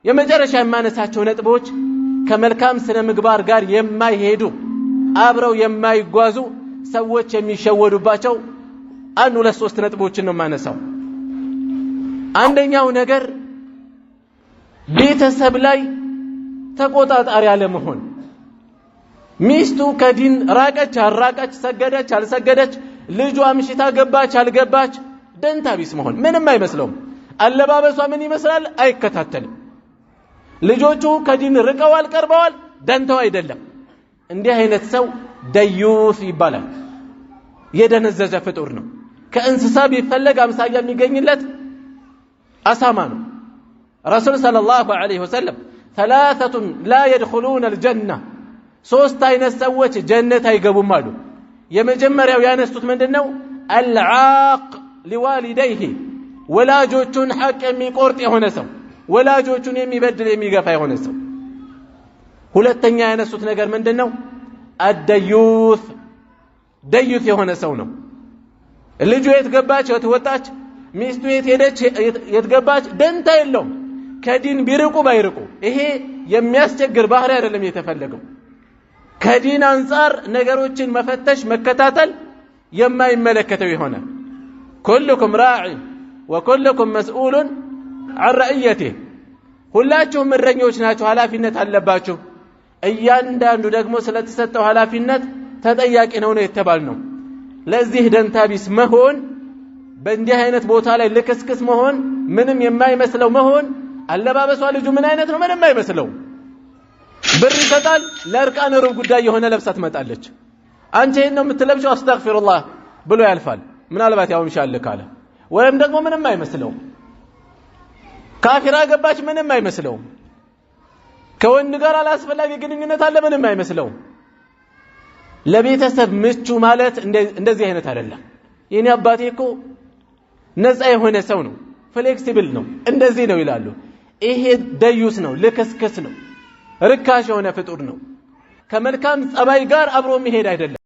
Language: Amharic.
የመጨረሻ የማነሳቸው ነጥቦች ከመልካም ስነ ምግባር ጋር የማይሄዱ አብረው የማይጓዙ ሰዎች የሚሸወዱባቸው አንድ ሁለት ሶስት ነጥቦችን ነው የማነሳው። አንደኛው ነገር ቤተሰብ ላይ ተቆጣጣሪ አለመሆን። ሚስቱ ከዲን ራቀች አልራቀች፣ ሰገደች አልሰገደች፣ ልጇ አምሽታ ገባች አልገባች፣ ደንታ ቢስ መሆን። ምንም አይመስለውም። አለባበሷ ምን ይመስላል አይከታተልም። ልጆቹ ከዲን ርቀዋል ቀርበዋል፣ ደንተው አይደለም። እንዲህ አይነት ሰው ديوث ይባላል። የደነዘዘ ፍጡር ነው። ከእንስሳ ቢፈለግ አምሳያ የሚገኝለት አሳማ ነው። ረሱል صلى الله عليه وسلم ثلاثة لا يدخلون الجنة፣ ሶስት አይነት ሰዎች ጀነት አይገቡም አሉ። የመጀመሪያው ያነሱት ምንድን ነው? العاق لوالديه፣ ወላጆቹን ሐቅ የሚቆርጥ የሆነ ሰው፣ ወላጆቹን የሚበድል የሚገፋ የሆነ ሰው። ሁለተኛ ያነሱት ነገር ምንድን ነው? الديوث፣ ديوث የሆነ ሰው ነው። ልጁ የት ገባች የት ወጣች፣ ሚስቱ የት ሄደች የት ገባች፣ ደንታ የለውም። ከዲን ቢርቁ ባይርቁ ይሄ የሚያስቸግር ባህሪ አይደለም የተፈለገው። ከዲን አንጻር ነገሮችን መፈተሽ መከታተል የማይመለከተው ይሆናል። كلكم راع وكلكم مسؤول عن رعيته፣ ሁላችሁም እረኞች ናችሁ፣ ኃላፊነት አለባችሁ። እያንዳንዱ ደግሞ ስለተሰጠው ኃላፊነት ተጠያቂ ነው ነው የተባልነው። ለዚህ ደንታቢስ መሆን፣ በእንዲህ አይነት ቦታ ላይ ልክስክስ መሆን፣ ምንም የማይመስለው መሆን፣ አለባበሷ ልጁ ምን አይነት ነው ምንም አይመስለው። ብር ይሰጣል፣ ለእርቃን ሩብ ጉዳይ የሆነ ለብሳ ትመጣለች። አንቺ ይሄን ነው የምትለብሺው? أستغفر الله ብሎ ያልፋል። ምናልባት ያው ኢንሻአላህ ካለ ወይም ደግሞ ምንም አይመስለውም። ካፊራ ገባች ምንም አይመስለውም። ከወንድ ጋር አላስፈላጊ ግንኙነት አለ ምንም አይመስለውም። ለቤተሰብ ምቹ ማለት እንደዚህ አይነት አይደለም። የኔ አባቴ እኮ ነፃ የሆነ ሰው ነው፣ flexible ነው፣ እንደዚህ ነው ይላሉ። ይሄ ديوث ነው፣ ልክስክስ ነው፣ ርካሽ የሆነ ፍጡር ነው። ከመልካም ጸባይ ጋር አብሮ የሚሄድ አይደለም።